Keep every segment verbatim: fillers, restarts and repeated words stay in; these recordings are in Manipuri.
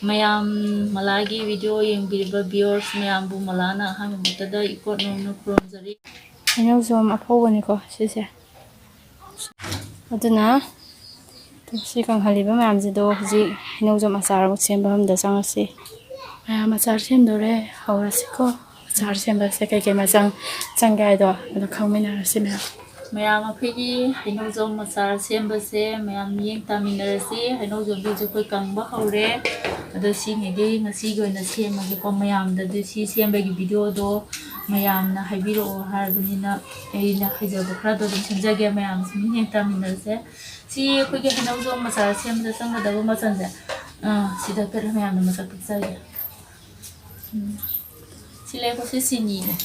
ꯃꯌꯥꯝ, ꯃꯂꯥꯒꯤ video ꯌꯦꯡꯕꯤꯔꯤꯕ viewers ꯃꯌꯥꯝꯕꯨ ꯃꯂꯥꯅ ꯑꯍꯥꯟꯕꯃꯛꯇꯗ ꯏꯀꯣꯠ ꯅꯧꯅ ꯈꯨꯔꯨꯝꯖꯔꯤ꯫ ꯍꯩꯅꯧꯖꯣꯝ ꯑꯐꯧꯕꯅꯤꯀꯣ ꯁꯤꯁꯦ꯫ ꯑꯗꯨꯅ ꯁꯤ ꯀꯪꯍꯜꯂꯤꯕ ꯃꯌꯥꯝꯁꯤꯗꯣ ꯍꯧꯖꯤꯛ ꯍꯩꯅꯧꯖꯣꯝ ꯑꯆꯥꯔ ꯑꯃꯨꯛ ꯁꯦꯝꯕ ꯑꯃꯗ ꯆꯪꯉꯁꯤ꯫ ꯃꯌꯥꯝ ꯑꯆꯥꯔ ꯁꯦꯝꯗꯣꯔꯦ, ꯍꯧꯔꯁꯤꯀꯣ꯫ ꯑꯆꯥꯔ ꯁꯦꯝꯕꯁꯦ ꯀꯩꯀꯩ ꯃꯆꯪ ꯆꯪꯒꯦ ꯍꯥꯏꯗꯣ ꯑꯗꯨ ꯈꯪꯃꯤꯟꯅꯔꯁꯤ ꯃꯌꯥꯝ꯫ ꯃꯌꯥꯝ ꯑꯩꯈꯣꯏꯒꯤ ꯍꯩꯅꯧꯖꯣꯝ ꯑꯆꯥꯔ ꯁꯦꯝꯕꯁꯦ ꯃꯌꯥꯝ ꯃꯤꯠꯌꯦꯡ ꯇꯥꯃꯤꯟꯅꯔꯁꯤ꯫ ꯍꯩꯅꯧꯖꯣꯝꯗꯨꯁꯨ ꯑꯩꯈꯣꯏ ꯀꯪꯕ ꯍꯧꯔꯦ꯫ ꯑꯗꯣ ꯁꯤꯉꯩꯗꯤ ꯉꯁꯤꯒꯤ ꯑꯣꯏꯅ ꯁꯦꯝꯃꯒꯦꯀꯣ꯫ ꯃꯌꯥꯝꯗꯗꯤ ꯁꯤ ꯁꯦꯝꯕꯒꯤ videoꯗꯣ ꯃꯌꯥꯝꯅ ꯍꯥꯏꯕꯤꯔꯛꯑꯣ ꯍꯥꯏꯔꯕꯅꯤꯅ ꯑꯩꯅ ꯍꯩꯖꯕ ꯈꯔꯗꯣ ꯑꯗꯨꯝ ꯁꯦꯝꯖꯒꯦ꯫ ꯃꯌꯥꯝꯁꯨ ꯃꯤꯠꯌꯦꯡ ꯇꯥꯃꯤꯟꯅꯔꯁꯦ꯫ ꯁꯤ ꯑꯩꯈꯣꯏꯒꯤ ꯍꯩꯅꯧꯖꯣꯝ ꯑꯆꯥꯔ ꯁꯦꯝꯕꯗ ꯆꯪꯒꯗꯕ ꯃꯆꯜꯁꯦ, ꯑꯥ, ꯁꯤꯗ ꯀꯩꯅꯣ ꯃꯌꯥꯝꯅ ꯃꯁꯛ ꯇꯥꯛꯆꯒꯦ꯫ ꯎꯝ꯫ ꯁꯤ ꯂꯩꯀꯣ, ꯁꯤ ꯆꯤꯅꯤꯅꯦ꯫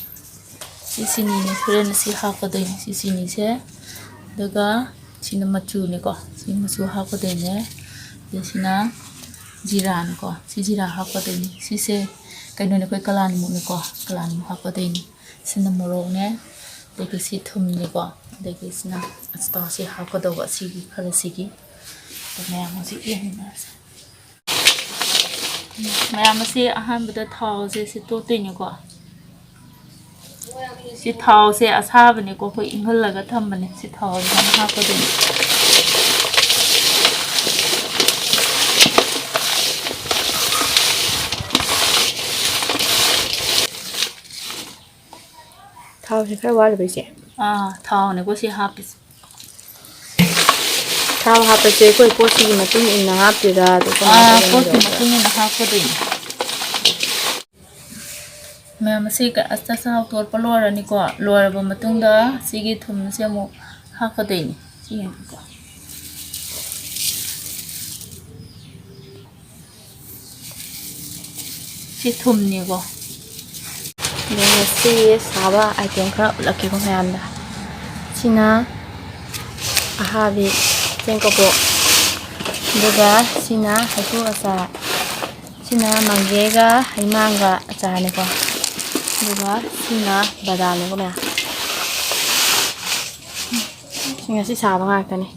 ꯁꯤ ꯆꯤꯅꯤꯅꯦ, ꯍꯣꯔꯦꯟ ꯁꯤ ꯍꯥꯞꯀꯗꯣꯏꯅꯦ, ꯁꯤ ꯆꯤꯅꯤꯁꯦ꯫ ꯑꯗꯨꯒ ꯁꯤꯅ ꯃꯆꯨꯅꯦꯀꯣ, ꯁꯤ ꯃꯆꯨ ꯍꯥꯞꯀꯗꯣꯏꯅꯦ꯫ ꯑꯗꯩ ꯁꯤꯅ ꯖꯤꯔꯥꯅꯦꯀꯣ, ꯁꯤ ꯖꯤꯔꯥ ꯍꯥꯞꯀꯗꯣꯏꯅꯦ꯫ ꯁꯤꯁꯦ ꯀꯩꯅꯣꯅꯦ, ꯑꯩꯈꯣꯏ ꯀꯂꯥꯅꯤꯃꯛꯅꯦꯀꯣ, ꯀꯂꯥꯅꯤꯃꯛ ꯍꯥꯞꯀꯗꯣꯏꯅꯦ꯫ ꯁꯤꯅ ꯃꯣꯔꯣꯛꯅꯦ, ꯑꯗꯒꯤ ꯁꯤ ꯊꯨꯝꯅꯦꯀꯣ, ꯑꯗꯒꯤ ꯁꯤꯅ ꯑꯆꯥꯊꯥꯎꯁꯤ ꯍꯥꯞꯀꯗꯧꯕ, ꯁꯤꯒꯤ ꯈꯔꯁꯤꯒꯤ꯫ ꯑꯗꯣ ꯃꯌꯥꯝ ꯍꯧꯖꯤꯛ ꯌꯦꯡꯃꯤꯟꯅꯔꯁꯦ꯫ ꯃꯌꯥꯝ ꯑꯁꯤ ꯑꯍꯥꯟꯕꯗ ꯊꯥꯎꯁꯦ ꯁꯤ ꯇꯣꯠꯇꯣꯏꯅꯦꯀꯣ꯫ ꯁꯤ ꯊꯥꯎꯁꯦ ꯑꯁꯥꯕꯅꯦꯀꯣ, ꯑꯩꯈꯣꯏ ꯏꯪꯍꯜꯂꯒ ꯊꯝꯕꯅꯦ꯫ ꯁꯤ ꯊꯥꯎꯁꯦ ꯍꯥꯟꯅ ꯍꯥꯞꯀꯗꯣꯏꯅꯦ꯫ ꯊꯥꯎꯁꯦ ꯈꯔ ꯋꯥꯠꯂꯤꯕ ꯏꯆꯦ? ꯑꯥ, ꯊꯥꯎꯅꯦꯀꯣ ꯁꯤ ꯍꯥꯞꯄꯤꯁꯦ꯫ ꯊꯥꯎ ꯍꯥꯞꯄꯁꯦ ꯑꯩꯈꯣꯏ ꯄꯣꯠꯁꯤꯒꯤ ꯃꯇꯨꯡ ꯏꯟꯅ ꯍꯥꯞꯇꯣꯏꯔꯥ, ꯑꯗꯨ ꯀꯃꯥꯏꯅ ꯑꯥ, ꯇꯧꯕꯅꯣ? ꯄꯣꯠꯀꯤ ꯃꯇꯨꯡ ꯏꯟꯅ ꯍꯥꯞꯀꯗꯣꯏꯅꯦ꯫ ꯃꯌꯥꯝ ꯑꯁꯤ ꯀ-, ꯑꯁ, ꯆꯥꯛꯁꯥꯡ ꯇꯣꯠꯄ ꯂꯣꯏꯔꯅꯤꯀꯣ꯫ ꯂꯣꯏꯔꯕ ꯃꯇꯨꯡꯗ ꯁꯤꯒꯤ ꯊꯨꯝꯁꯦ ꯑꯃꯨꯛ ꯍꯥꯞꯀꯗꯣꯏꯅꯦ꯫ ꯁꯤ ꯌꯦꯡꯉꯨꯀꯣ꯫ ꯁꯤ ꯊꯨꯝꯅꯤꯀꯣ꯫ ꯑꯗꯨꯒ ꯁꯤ ꯁꯥꯕ item ꯈꯔ ꯎꯠꯂꯛꯀꯦꯀꯣ ꯃꯌꯥꯝꯗ꯫ ꯁꯤꯅ ꯑꯍꯥꯕꯤ ꯆꯦꯡ ꯀꯕꯣꯛ, ꯑꯗꯨꯒ ꯁꯤꯅ ꯍꯩꯀ꯭ꯔꯨ ꯑꯆꯥꯔ, ꯁꯤꯅ ꯃꯪꯒꯦꯒ ꯍꯩꯃꯥꯡꯒ ꯑꯆꯥꯔꯅꯤꯀꯣ, ꯑꯗꯨꯒ ꯁꯤꯅ ꯕꯗꯥꯝꯅꯤꯀꯣ ꯃꯌꯥꯝ꯫ ꯁꯤ ꯉꯁꯤ ꯁꯥꯕ ꯉꯥꯛꯇꯅꯤ꯫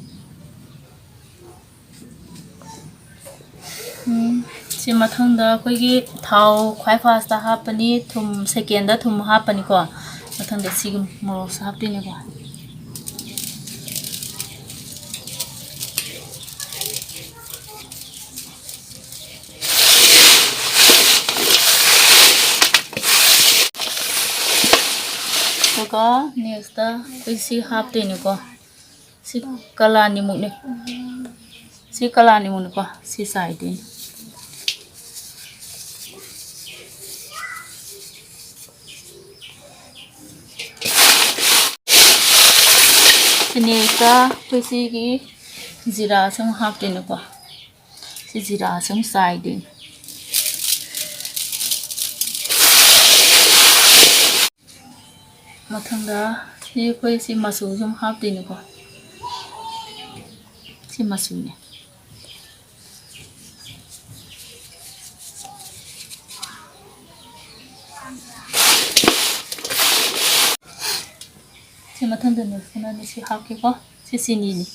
ꯎꯝ, ꯁꯤ ꯃꯊꯪꯗ ꯑꯩꯈꯣꯏꯒꯤ ꯊꯥꯎ ꯈ꯭ꯋꯥꯏ ꯐꯥꯔꯁꯇ ꯍꯥꯞꯄꯅꯤ, ꯊꯨꯝ ꯁꯦꯀꯦꯟꯗ ꯊꯨꯝ ꯍꯥꯞꯄꯅꯤꯀꯣ꯫ ꯃꯊꯪꯗ ꯁꯤꯒꯤ ꯃꯣꯔꯣꯛꯁꯦ ꯍꯥꯞꯇꯣꯏꯅꯦꯀꯣ꯫ ꯑꯗꯨꯒ ꯅꯦꯛꯁꯇ ꯑꯩꯈꯣꯏ ꯁꯤ ꯍꯥꯞꯇꯣꯏꯅꯤꯀꯣ꯫ ꯁꯤ ꯀꯂꯥꯅꯤꯃꯨꯛꯅꯦ꯫ ꯁꯤ ꯀꯂꯥꯅꯤꯃꯨꯛꯅꯤꯀꯣ꯫ ꯁꯤ ꯆꯥꯏꯗꯣꯏꯅꯤ꯫ ꯁꯤ ꯅꯦꯛꯁꯇ ꯑꯩꯈꯣꯏ ꯁꯤꯒꯤ ꯖꯤꯔꯥꯁꯦ ꯑꯃꯨꯛ ꯍꯥꯞꯇꯣꯏꯅꯤꯀꯣ꯫ ꯁꯤ ꯖꯤꯔꯥꯁꯦ ꯑꯃꯨꯛ ꯆꯥꯏꯗꯣꯏꯅꯤ꯫ ꯃꯊꯪꯗ ꯁꯤ ꯑꯩꯈꯣꯏ ꯁꯤ ꯃꯆꯨꯁꯨ ꯑꯃꯨꯛ ꯍꯥꯞꯇꯣꯏꯅꯤꯀꯣ꯫ ꯁꯤ ꯃꯆꯨꯅꯦ꯫ ꯁꯤ ꯃꯊꯪꯗ ꯅꯦꯛꯁꯇꯅ ꯁꯤ ꯍꯥꯞꯀꯦꯀꯣ꯫ ꯁꯤ ꯆꯤꯅꯤꯅꯤ꯫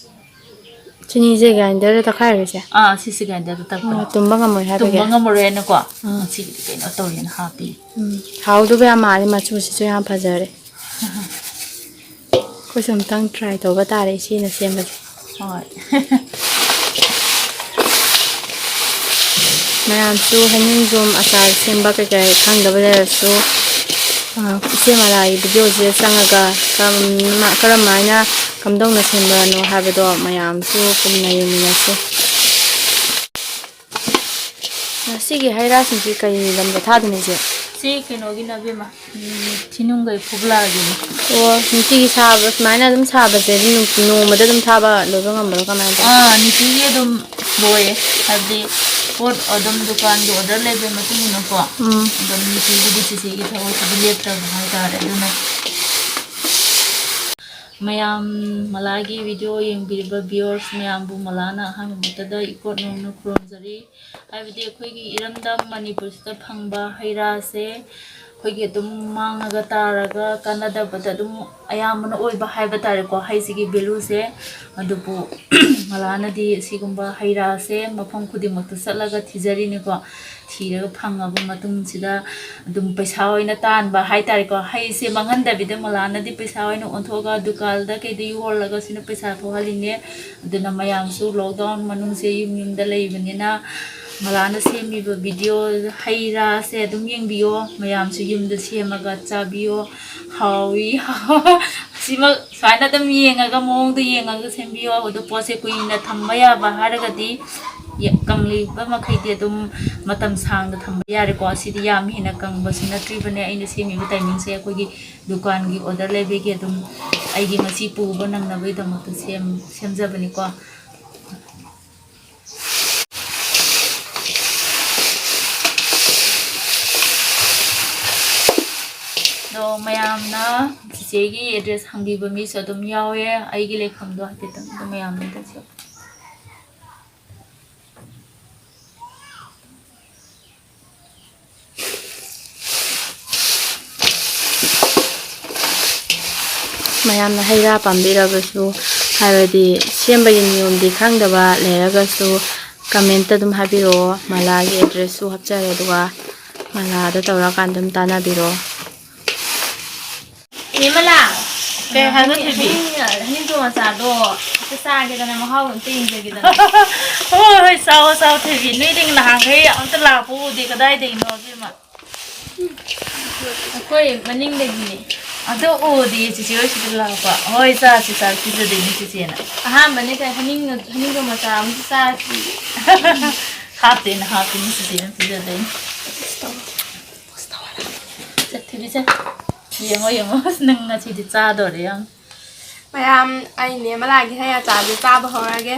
ꯆꯤꯅꯤꯁꯦ ꯒ꯭ꯔꯥꯏꯟꯗꯔꯗ ꯇꯛꯈꯥꯏꯔꯣꯏꯁꯦ? ꯑꯥ, ꯁꯤꯁꯦ ꯒ꯭ꯔꯥꯏꯟꯗꯔꯗ ꯇꯛꯄꯅꯦ꯫ ꯑꯣ, ꯇꯨꯝꯕ ꯉꯝꯃꯣꯏ ꯍꯥꯏꯕꯒꯤ? ꯇꯨꯝꯕ ꯉꯝꯃꯔꯣꯏꯅꯀꯣ꯫ ꯑꯥ꯫ ꯉꯁꯤꯒꯤꯗꯤ ꯀꯩꯅꯣ ꯇꯧꯔꯦꯅ ꯍꯥꯞꯄꯤ꯫ ꯎꯝ, ꯍꯥꯎꯗꯧꯕ ꯌꯥꯝ ꯃꯥꯜꯂꯦ, ꯃꯆꯨꯁꯤꯁꯨ ꯌꯥꯝ ꯐꯖꯔꯦ꯫ ꯑꯩꯈꯣꯏꯁꯨ ꯑꯝꯇꯪ ꯇ꯭ꯔꯥꯏ ꯇꯧꯕ ꯇꯥꯔꯦ ꯏꯆꯦꯅ ꯁꯦꯝꯕꯁꯦ꯫ ꯍꯣꯏ꯫ ꯃꯌꯥꯝꯁꯨ ꯍꯩꯅꯤꯡꯖꯣꯝ ꯑꯆꯥꯔ ꯁꯦꯝꯕ ꯀꯩꯀꯩ ꯈꯪꯗꯕ ꯂꯩꯔꯁꯨ, ꯑ, ꯏꯆꯦ ꯃꯂꯥꯒꯤ ꯚꯤꯗꯤꯑꯣꯁꯤꯗ ꯆꯪꯉꯒ ꯀꯔꯝ-, ꯀꯔꯝꯍꯥꯏꯅ ꯀꯝꯗꯧꯅ ꯁꯦꯝꯕꯅꯣ ꯍꯥꯏꯕꯗꯣ ꯃꯌꯥꯝꯁꯨ ꯄꯨꯟꯅ ꯌꯦꯡꯃꯤꯟꯅꯁꯤ꯫ ꯉꯁꯤꯒꯤ ꯍꯩ ꯔꯥꯁꯤꯡꯁꯤ ꯀꯔꯤ ꯂꯝꯗ ꯊꯥꯗꯣꯏꯅꯣ ꯏꯆꯦ? ꯁꯤ ꯀꯩꯅꯣꯒꯤꯅꯦ ꯑꯕꯦꯝꯃ, ꯎꯝ, ꯊꯤꯅꯨꯡꯒꯩ ꯐꯨꯕꯂꯥꯒꯤꯅꯦ꯫ ꯑꯣ, ꯅꯨꯡꯇꯤꯒꯤ ꯁꯥꯕ, ꯁꯨꯃꯥꯏꯅ ꯑꯗꯨꯝ ꯁꯥꯕꯁꯦ ꯑꯗꯨꯝ ꯅꯨꯡ-, ꯅꯣꯡꯃꯗ ꯑꯗꯨꯝ ꯊꯥꯕ ꯂꯣꯏꯕ ꯉꯝꯕ꯭ꯔꯣ, ꯀꯃꯥꯏꯅ ꯇꯧꯋꯤ? ꯑꯥ, ꯅꯨꯡꯇꯤꯒꯤ ꯑꯗꯨꯝ ꯂꯣꯏꯌꯦ꯫ ꯍꯥꯏꯕꯗꯤ ꯄꯣꯠ ꯑꯗꯨꯝ ꯗꯨꯀꯥꯟꯒꯤ ꯑꯣꯔꯗꯔ ꯂꯩꯕꯒꯤ ꯃꯇꯨꯡ ꯏꯟꯅꯀꯣ, ꯎꯝ꯫ ꯑꯗꯨꯝ ꯅꯨꯡꯇꯤꯒꯤꯗꯤ ꯆꯤꯆꯦꯒꯤ ꯊꯕꯛꯁꯤꯗꯤ ꯂꯦꯞꯇꯕ ꯍꯥꯏꯇꯥꯔꯦ꯫ ꯑꯗꯨꯅ ꯃꯌꯥꯝ ꯃꯂꯥꯒꯤ ꯚꯤꯗꯤꯑꯣ ꯌꯦꯡꯕꯤꯔꯤꯕ ꯚꯤꯌꯨꯋꯔꯁ ꯃꯌꯥꯝꯕꯨ ꯃꯂꯥꯅ ꯑꯍꯥꯟꯕꯃꯛꯇꯗ ꯏꯀꯣꯠ ꯅꯧꯅ ꯈꯨꯔꯨꯝꯖꯔꯤ꯫ ꯍꯥꯏꯕꯗꯤ ꯑꯩꯈꯣꯏꯒꯤ ꯏꯔꯝꯗꯝ ꯃꯅꯤꯄꯨꯔꯁꯤꯗ ꯐꯪꯕ ꯍꯩ ꯔꯥꯁꯦ ꯑꯩꯈꯣꯏꯒꯤ ꯑꯗꯨꯝ ꯃꯥꯡꯉꯒ ꯇꯥꯔꯒ ꯀꯥꯟꯅꯗꯕꯗ ꯑꯗꯨꯝ ꯑꯌꯥꯝꯕꯅ ꯑꯣꯏꯕ ꯍꯥꯏꯕ ꯇꯥꯔꯦꯀꯣ, ꯍꯩꯁꯤꯒꯤ ꯚꯦꯂꯨꯁꯦ꯫ ꯑꯗꯨꯕꯨ ꯃꯂꯥꯅꯗꯤ ꯁꯤꯒꯨꯝꯕ ꯍꯩ ꯔꯥꯁꯦ ꯃꯐꯝ ꯈꯨꯗꯤꯡꯃꯛꯇ ꯆꯠꯂꯒ ꯊꯤꯖꯔꯤꯅꯤꯀꯣ꯫ ꯊꯤꯔꯒ ꯐꯪꯉꯕ ꯃꯇꯨꯡꯁꯤꯗ ꯑꯗꯨꯝ ꯄꯩꯁꯥ ꯑꯣꯏꯅ ꯇꯥꯟꯕ ꯍꯥꯏ ꯇꯥꯔꯦꯀꯣ꯫ ꯍꯩꯁꯦ ꯃꯥꯡꯍꯟꯗꯕꯤꯗ ꯃꯂꯥꯅꯗꯤ ꯄꯩꯁꯥ ꯑꯣꯏꯅ ꯑꯣꯟꯊꯣꯛꯑꯒ ꯗꯨꯀꯥꯟꯗ ꯀꯩꯗ ꯌꯣꯜꯂꯒ ꯁꯤꯅ ꯄꯩꯁꯥ ꯊꯣꯛꯍꯜꯂꯤꯅꯦ꯫ ꯑꯗꯨꯅ ꯃꯌꯥꯝꯁꯨ ꯂꯣꯛꯗꯥꯎꯟ ꯃꯅꯨꯡꯁꯦ ꯌꯨꯝ ꯌꯨꯝꯗ ꯂꯩꯕꯅꯤꯅ ꯃꯂꯥꯅ ꯁꯦꯝꯃꯤꯕ ꯚꯤꯗꯤꯑꯣ ꯍꯩ ꯔꯥꯁꯦ ꯑꯗꯨꯝ ꯌꯦꯡꯕꯤꯌꯣ꯫ ꯃꯌꯥꯝꯁꯨ ꯌꯨꯝꯗ ꯁꯦꯝꯃꯒ ꯆꯥꯕꯤꯌꯣ꯫ ꯍꯥꯎꯏ꯫ ꯁꯤꯃꯛ ꯁꯨꯃꯥꯏꯅ ꯑꯗꯨꯝ ꯌꯦꯡꯉꯒ, ꯃꯑꯣꯡꯗꯣ ꯌꯦꯡꯉꯒ ꯁꯦꯝꯕꯤꯌꯣ꯫ ꯑꯗꯣ ꯄꯣꯠꯁꯦ ꯀꯨꯏꯅ ꯊꯝꯕ ꯌꯥꯕ ꯍꯥꯏꯔꯒꯗꯤ ꯌꯥ-, ꯀꯪꯂꯤꯕ ꯃꯈꯩꯗꯤ ꯑꯗꯨꯝ ꯃꯇꯝ ꯁꯥꯡꯅ ꯊꯝꯕ ꯌꯥꯔꯦꯀꯣ꯫ ꯑꯁꯤꯗꯤ ꯌꯥꯝ ꯍꯦꯟꯅ ꯀꯪꯕꯁꯨ ꯅꯠꯇ꯭ꯔꯤꯕꯅꯦ꯫ ꯑꯩꯅ ꯁꯦꯝꯃꯤꯕ ꯇꯥꯏꯃꯤꯡꯁꯦ ꯑꯩꯈꯣꯏꯒꯤ ꯗꯨꯀꯥꯟꯒꯤ ꯑꯣꯔꯗꯔ ꯂꯩꯕꯒꯤ ꯑꯗꯨꯝ ꯑꯩꯒꯤ ꯉꯁꯤ ꯄꯨꯕ ꯅꯪꯅꯕꯒꯤꯗꯃꯛꯇ ꯁꯦꯝ-, ꯁꯦꯝꯖꯕꯅꯤꯀꯣ꯫ ꯑꯗꯣ ꯃꯌꯥꯝꯅ ꯆꯤꯆꯦꯒꯤ ꯑꯦꯗ꯭ꯔꯦꯁ ꯍꯪꯕꯤꯕ ꯃꯤꯁꯨ ꯑꯗꯨꯝ ꯌꯥꯎꯋꯦ꯫ ꯑꯩꯒꯤ ꯂꯩꯐꯝꯗꯣ ꯍꯥꯏꯐꯦꯠꯇꯪ ꯑꯗꯨꯝ ꯃꯌꯥꯝꯗ ꯑꯝꯇ ꯁꯦ-, ꯃꯌꯥꯝꯅ ꯍꯩ ꯔꯥ ꯄꯥꯝꯕꯤꯔꯒꯁꯨ, ꯍꯥꯏꯕꯗꯤ ꯁꯦꯝꯕꯒꯤ ꯅꯤꯌꯣꯝꯗꯤ ꯈꯪꯗꯕ ꯂꯩꯔꯒꯁꯨ, ꯀꯃꯦꯟꯇ ꯑꯗꯨꯝ ꯍꯥꯏꯕꯤꯔꯛꯑꯣ꯫ ꯃꯂꯥꯒꯤ ꯑꯦꯗ꯭ꯔꯦꯁꯁꯨ ꯍꯥꯞꯆꯔꯦ, ꯑꯗꯨꯒ ꯃꯂꯥꯗ ꯇꯧꯔꯀꯥꯟꯗ ꯑꯗꯨꯝ ꯇꯥꯟꯅꯕꯤꯔꯛꯑꯣ꯫ ꯅꯦꯃꯂꯥ, ꯀꯩ ꯍꯥꯏꯕ, ꯍꯅꯤ-, ꯊꯣꯏꯕꯤ? ꯍꯅꯤ-, ꯍꯅꯤꯡꯈꯣꯡ ꯃꯆꯥꯗꯣ ꯑꯝꯇ ꯆꯥꯒꯦꯗꯅ, ꯃꯍꯥꯎ ꯑꯝꯇ ꯌꯦꯡꯖꯒꯦꯗꯅ꯫ ꯍꯣꯏ, ꯍꯣꯏ, ꯆꯥꯎꯑꯣ, ꯆꯥꯎꯑꯣ, ꯊꯣꯏꯕꯤ꯫ ꯅꯣꯏꯗꯤ ꯅꯍꯥꯟꯈꯩ ꯑꯝꯇ ꯂꯥꯛꯄ ꯎꯗꯦ, ꯀꯗꯥꯏꯗꯒꯤꯅꯣ, ꯏꯕꯦꯝꯃ? ꯑꯩꯈꯣꯏ ꯃꯅꯤꯡꯗꯒꯤꯅꯦ꯫ ꯑꯗꯣ ꯎꯗꯤꯌꯦ, ꯆꯤꯆꯦ ꯍꯣꯏ ꯁꯤꯗ ꯂꯥꯛꯄ꯫ ꯍꯣꯏ, ꯆꯥꯁꯤ, ꯆꯥꯁꯤ, ꯄꯤꯖꯗꯣꯏꯅꯤ ꯆꯤꯆꯦꯅ꯫ ꯑꯍꯥꯟꯕꯅꯦ ꯀꯩ ꯍꯅꯤꯡꯅ-, ꯍꯅꯤꯡꯒ ꯃꯆꯥ ꯑꯃꯁꯨ ꯆꯥꯁꯤ꯫ ꯍꯥꯞꯇꯦꯅ, ꯍꯥꯞꯇꯦꯅ ꯆꯤꯆꯦꯅ ꯄꯤꯖꯗꯣꯏꯅꯤ꯫ ꯆꯠ, ꯊꯣꯏꯕꯤ, ꯆꯠ꯫ ꯌꯦꯡꯉꯣ, ꯌꯦꯡꯉꯣ꯫ ꯑꯁ, ꯅꯪ ꯉꯁꯤꯗꯤ ꯆꯥꯗꯣꯔꯦ ꯌꯥꯝ꯫ ꯃꯌꯥꯝ, ꯑꯩ ꯅꯦꯃꯂꯥꯒꯤ ꯍꯩ ꯑꯆꯥꯔꯗꯨ ꯆꯥꯕ ꯍꯧꯔꯒꯦ꯫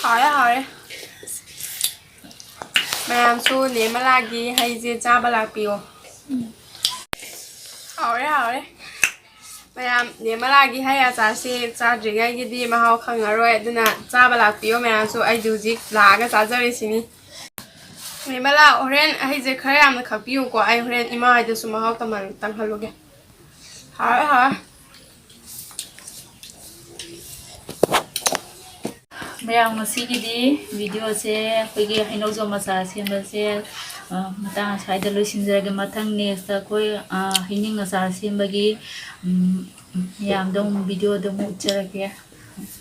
ꯍꯥꯎꯔꯦ, ꯍꯥꯎꯔꯦ꯫ ꯃꯌꯥꯝꯁꯨ ꯅꯦꯃꯂꯥꯒꯤ ꯍꯩꯁꯦ ꯆꯥꯕ ꯂꯥꯛꯄꯤꯌꯣ꯫ ꯍꯥꯎꯔꯦ, ꯍꯥꯎꯔꯦ꯫ ꯃꯌꯥꯝ, ꯅꯦꯃꯂꯥꯒꯤ ꯍꯩ ꯑꯆꯥꯔꯁꯤ ꯆꯥꯗ꯭ꯔꯤꯉꯩꯒꯤꯗꯤ ꯃꯍꯥꯎ ꯈꯪꯉꯔꯣꯏ, ꯑꯗꯨꯅ ꯆꯥꯕ ꯂꯥꯛꯄꯤꯌꯣ ꯃꯌꯥꯝꯁꯨ꯫ ꯑꯩꯗꯤ ꯍꯧꯖꯤꯛ ꯂꯥꯛꯑꯒ ꯆꯥꯖꯔꯤꯁꯤꯅꯤ꯫ ꯅꯦꯃꯂꯥ, ꯍꯣꯔꯦꯟ ꯍꯩꯁꯦ ꯈꯔ ꯌꯥꯝꯅ ꯈꯥꯛꯄꯤꯌꯨꯀꯣ, ꯑꯩ ꯍꯣꯔꯦꯟ ꯏꯃꯥ ꯍꯣꯏꯗꯁꯨ ꯃꯍꯥꯎ ꯇꯝꯍꯜ-, ꯇꯪꯍꯜꯂꯨꯒꯦ꯫ ꯍꯥꯎꯋꯦ, ꯍꯥꯎꯋꯦ꯫ ꯃꯌꯥꯝ, ꯉꯁꯤꯒꯤꯗꯤ ꯚꯤꯗꯤꯑꯣꯁꯦ, ꯑꯩꯈꯣꯏꯒꯤ ꯍꯩꯅꯧꯖꯣꯝ ꯑꯆꯥꯔ ꯁꯦꯝꯕꯁꯦ, ꯑ, ꯃꯇꯥꯡ ꯑꯁ꯭ꯋꯥꯏꯗ ꯂꯣꯏꯁꯤꯟꯖꯔꯒꯦ꯫ ꯃꯊꯪ ꯅꯦꯛꯁꯇ ꯑꯩꯈꯣꯏ, ꯑ, ꯍꯩꯅꯤꯡ ꯑꯆꯥꯔ ꯁꯦꯝꯕꯒꯤ, ꯎꯝ, ꯃꯌꯥꯝꯗ ꯑꯃꯨꯛ ꯚꯤꯗꯤꯑꯣꯗ ꯑꯃꯨꯛ ꯎꯠꯆꯔꯛꯀꯦ꯫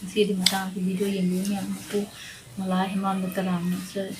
ꯉꯁꯤꯗꯤ ꯃꯇꯥꯡꯁꯤ ꯚꯤꯗꯤꯑꯣ ꯌꯦꯡꯕꯤꯌꯨ ꯃꯌꯥꯝ꯫ ꯃꯄꯨ ꯃꯂꯥ ꯍꯤꯃꯥꯝꯗ ꯇꯔꯥꯝꯅ ꯑꯣꯛꯆꯔꯤ꯫